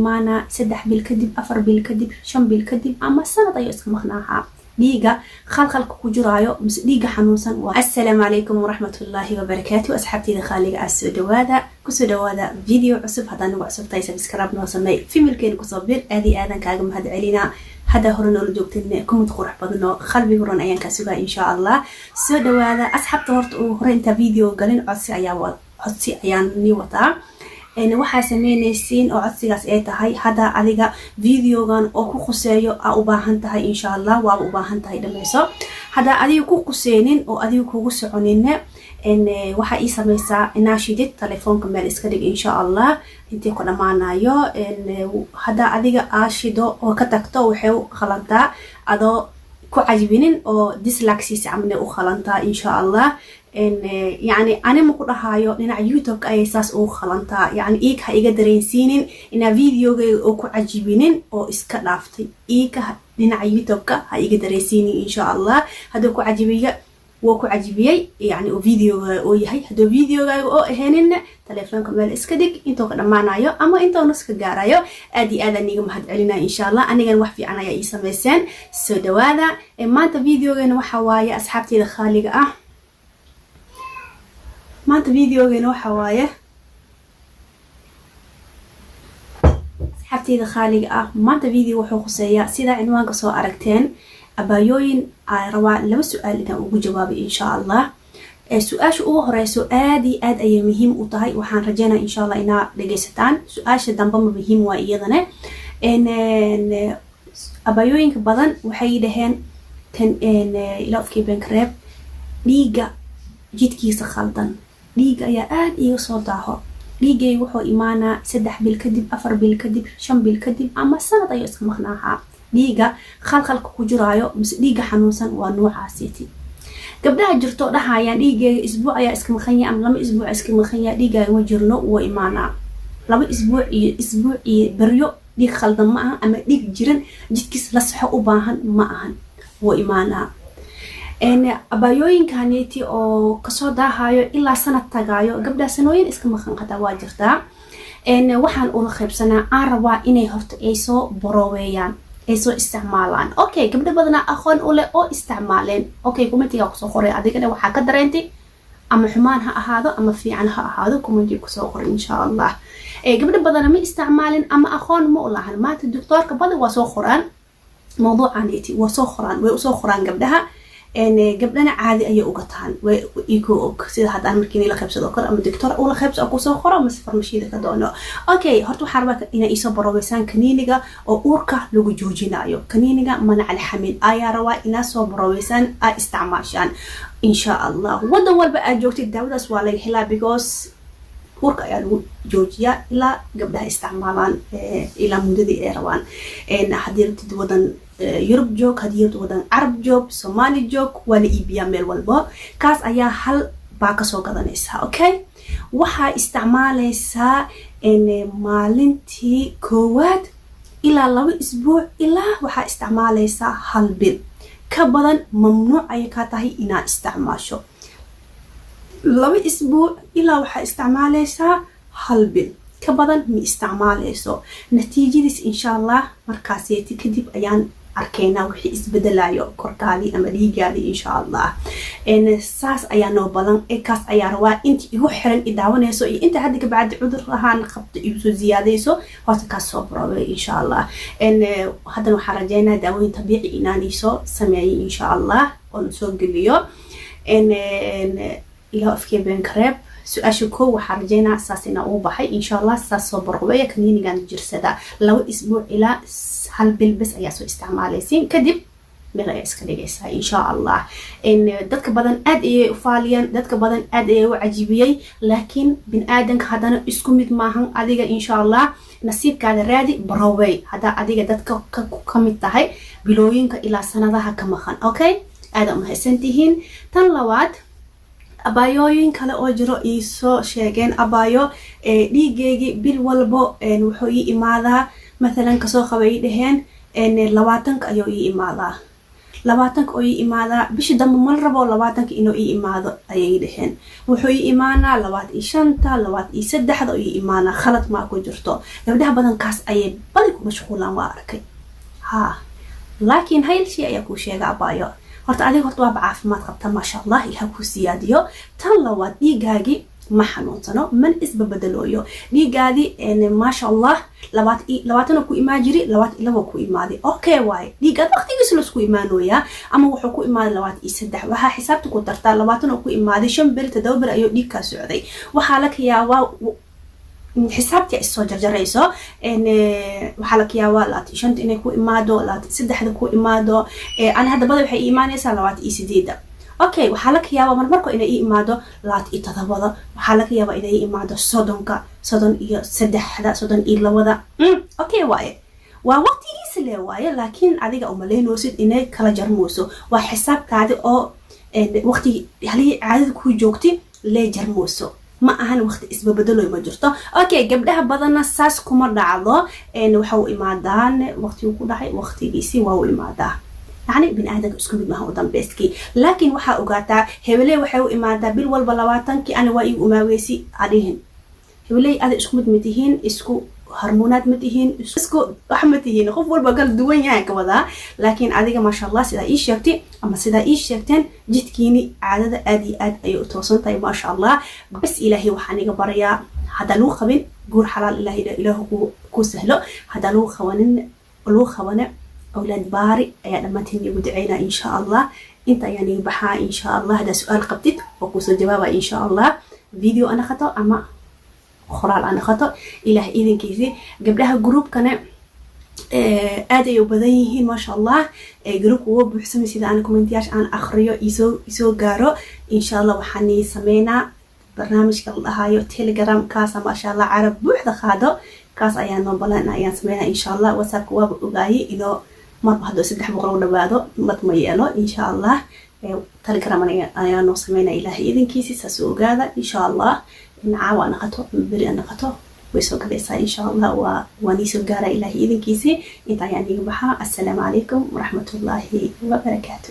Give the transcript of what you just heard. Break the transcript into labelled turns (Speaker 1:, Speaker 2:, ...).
Speaker 1: Imaanaa 3 bil kadib, 4 bil kadib, 5 bil kadib ama sanad ayuu iska maqnaahaa. Dhiiga khalkhalka ku jiraayo mise dhiiga xanuunsan waa. Assalaamu calaykum waraxmatullaahi wabarakaatu. Asxaabteyda khaaliga ah, soo dhawaada, kusoo dhawaada video cusub. Haddaa nagu cusub tahay, subscribe noo sameey, familykeena kusoo bir. Aad iyo aadan kaaga mahad celinaa. Haddaa hore noola joogtin, comment qurux badan oo qalbiga ron ayaan kaa sugaa, insha Allah. Soo dhawaada, asxaabta. Horta ugu hore, intaa video galin, codsi ayaan nii wataa. Waxaa sameynaysiin oo codsigaas ay tahay, hadda adiga videogan oo ku khuseeyo aa u baahan tahay, insha Allah waaba u baahan tahay, dhameyso. Haddaa adiga ku khuseynin oo adiga kugu soconinne, waxaa ii sameysaa inaa shidid telefoonka, meel iska dhig, insha Allah, intii ku dhammaanayo. Haddaa adiga aa shido oo ka tagto, waxay u qalantaa adoo ku cajbinin oo dislike siisa camne u qalantaa, insha Allah. Yacni ani ma ku dhahaayo dhinaca YouTube-ka ayay saas ugu qalantaa. Yacni iika ha iga dareensiinin inaa videogayga oo ku cajibinin oo iska dhaaftay. Iika dhinaca YouTube-ka ha iga dareensiinin, insha Allah. Hadduu ku cajibiya, wuu ku cajibiyey, yani uu videogaaga oo yahay. Hadduu videogaaga oo ahayninna, telefoonka meel iska dhig intuu ka dhammaanayo ama intuu nus ka gaarayo. Aad iyo aadaan iiga mahad celinaya, insha Allah. Anigan wax fiican ayaa ii sameyseen. Soo dhawaada. Maanta videogeena waxa waaye, asxaabteyda khaaliga ah, maanta videogeena waxa waaye, asxaabteyda khaaliga ah, maanta video wuxuu khuseeyaa, sidaa cinwaanka soo aragteen, abaayooyin aa rabaa laba su-aal inaan ugu jawaabay, insha Allah. Su-aasha ugu horeyso aad iyo aad ayay muhiim u tahay. Waxaan rajeynaya, insha Allah, inaa dhegeysataan. Su-aasha dambe ma muhiim waa iyadane. Abaayooyinka badan waxay dhaheen kan ilaa ofkii benkareeb dhiigga jidkiisa khaldan, dhiigga ayaa aada iiga soo daaho. Dhiigay wuxuu imaanaa 3 bil kadib, 4 bil kadib, 5 bil kadib ama sanad ayuu iska maqnaahaa. Dhiiga khalkhalka ku jiraayo mise dhiiga xanuunsan waa noocaasiti. Gabdhaha jirto dhahayaan dhiigeyga isbuuc ayaa iska maqanya ama 2 isbuuc iska maqanya, dhiigaaga ma jirno, wuu imaanaa 2 isbuuc iyo isbuuc iyo beryo. Dhiig khaldan ma aha ama dhiig jiran jidkiis la saxo u baahan ma ahan, wuu imaanaa. Abaayooyinkaneti oo kasoo daahayo ilaa sanad tagaayo, gabdhaha sanooyin iska maqan qataa waa jirtaa. Waxaan ula qaybsanaa aan rabaa inay horta ay soo borooweeyaan, ay soo isticmaalaan. Okay, gabdho badanaa aqoon u leh oo isticmaaleen. Okay, commentiga kusoo qoray adigana waxaa ka dareentay, ama xumaan ha ahaado ama fiican ha ahaado, commentiga kusoo qoray, insha Allah. Gabdho badana ma isticmaalin ama aqoon ma u lahan. Maanta doctoorka badan waa soo qoraan mawduucaneti, waa soo qoraan, way usoo qoraan gabdhaha. Gabdhana caadi ayay uga tahan way iko og sida haddaan markii la qaybsado kale ama doctor ula qaybso kusoo qoro ama farmashiida ka doono. Okay, horta waxaa rabaa inaa iisoo baroobeysaan kaniiniga oo uurka lagu joojinayo. Kaniiniga manacal xamil ayaa rabaa inaa soo baroobeysaan, aa isticmaashaan, insha Allah. Wadan walba aad joogtid daawadaas waa laga helaa, because uurka ayaa lagu joojiyaa ilaa gabdhaha isticmaalaan ilaa muddadii ay rabaan. Haddii rabtid wadan Yurub joog, haddii rabtid wadan Carab joog, Soomaali joog, waa la iibiyaa meel walbo. Kaas ayaa hal baa kasoo gadanaysaa. Okay, waxaa isticmaalaysaa maalintii koowaad ilaa 2 isbuuc, ilaa waxaa isticmaalaysaa hal bil. Ka badan mamnuuc ayay kaa tahay inaad isticmaasho. 2 isbuuc ilaa waxaa isticmaalaysaa hal bil, ka badan ma isticmaaleyso. Natiijadiis, insha Allah, markaaseeti kadib ayaan arkaynaa wixii isbedelayo korkaadii ama dhiigaadii, insha Allah. Saas ayaa noo badan. Kaas ayaa rabaa inta igu xiran i daawanayso iyo inta hadda kabacdi cudur ahaan qabto igu soo ziyaadayso. Horta kaas soo baroobay, insha Allah. Haddana waxaan rajeynaa daawooyin tabiici inaan iisoo sameeyay, insha Allah, oon soo geliyo ilaa afkee been kareeb. Su-aasha koo waxaa rajeynaa saas inaa ugu baxay, insha Allah. Saas soo barqubaya, kaniinigan jirsada 2 isbuuc ilaa hal bil bes ayaa soo isticmaalaysiin, kadib meel ayaa iska dhigaysaa, insha Allah. Dadka badan aad ayay u faaliyeen, dadka badan aad ayay u cajibiyey, laakiin bin aadanka haddana isku mid maahan. Adiga, insha Allah, nasiibkaada raadi, barowey haddaa adiga dadka ka mid tahay bilooyinka ilaa sanadaha ka maqan. Okay, aada umahadsantihiin. Tan labaad, abaayooyin kale oo jiro iisoo sheegeen: abaayo, dhiigeygii bil walbo wuxuu ii imaadaa, mathalan kasoo qaba, ii dhaheen 20-ka ayuu ii imaadaa. 20-ka oo ii imaadaa, bishii dambe mal rabo 20-ka inuu ii imaado, ayay dhaheen. Wuxuu ii imaanaa 25-ta, 23-da oo ii imaanaa. Khalad maa ku jirto? Gabdhaha badankaas ayay badi ku mashquulaan, waa arkay. Ha, laakiin hayl shay ayaa kuu sheega, abaayo. Horta adiga horta waaba caafimaad qabta, maasha Allah, ilaha kuu siyaadiyo. Tan labaad, dhiigaagii ma xanuunsano, man isbabedelooyo dhiigaadii, maasha Allah. 20 ku imaan jiri, 22 ku imaaday, okay waaye. Dhiigaad waqtigiisa lasku imaanoyaa, ama wuxuu ku imaaday 23. Waxaa xisaabta ku dartaa 20 oo ku imaaday, 5 beri, 7 beri ayuu dhiigkaa socday. Waxaa laka yaabaa xisaabtii isoo jarjarayso. Waxaa laka yaabaa 25-ta inay ku imaado, 23-da ku imaado. Ani hadda bada waxay imaanaysaa 28-da. Okay, waxaa laka yaabaa marmarko inay ii imaado 27-da, waxaa laga yaabaa inay ii imaado 30-ka, 33-da, 32-da. Okay waaye, waa waqtigiisa le waaye. Laakiin adiga umalaynoosid inay kala jarmooso. Waa xisaabtaadi oo waqtigi halihii caadada kuu joogtay lee jarmooso, ma ahan waqti isbabedelo ma jirto. Okay, gabdhaha badanna saas kuma dhacdo. Waxa u imaadaan waqtigu ku dhacay, waqtigiisi waa u imaadaa. Yacni bini aadamka isku mid maaha u dambeyskii. Laakiin waxaa ogaataa, hebeley waxay u imaadaa bil walba 20-kii, ani waa iigu imaaweysi adhihin. Hebeley ada isku mid ma tihiin, isku hormone-aad ma tihiin, isku wax ma tihiin, qof walba kala duwan yahay ka wadaa. Laakiin adiga, maasha Allah, sidaa ii sheegtay ama sidaa ii sheegteen, jidkiini caadada aad iyo aad ayay u toosan tahay, maasha Allah. Bas ilaahay waxaan iga barayaa, haddaa lagu qabin, guur xalaal ilahay ilaahu ku sahlo. Haddaa lagu qabanin, lagu qabane, awlaad baari ayaa dhammaantiin igu duceynaa, insha Allah. Inta ayaan iga baxaa, insha Allah. Haddaa su-aal qabtid oo kusoo jawaaba, insha Allah, video ana qato ama qoraal ana qato, ilaah idinkiisi. Gabdhaha groupkana aad ay u badan yihiin, maasha Allah. Groupka uga buuxsamay sida aan commentiyaasha aan akriyo isoo gaaro. Insha Allah waxaan sameynaa barnaamijka la dhahayo Telegram, kaasa maasha Allah carab buuxda qaado. Kaas ayaan noo balan ayaan sameynaa, insha Allah. WhatsAppka waaba ogaayay inoo marba hadduu 300 u dhawaado mad ma yeelo. Insha Allah Telegram ayaa noo sameynaa, ilaahay idinkiisi. Saas u ogaada, insha Allah. In caawa naqato, beri naqato, way soo galaysaa, insha Allah. Waa niisoo gaara, ilaahay idinkiisi. Inta ayaan iga baxaa. Assalaamu calaykum waraxmatullaahi wabarakaatu.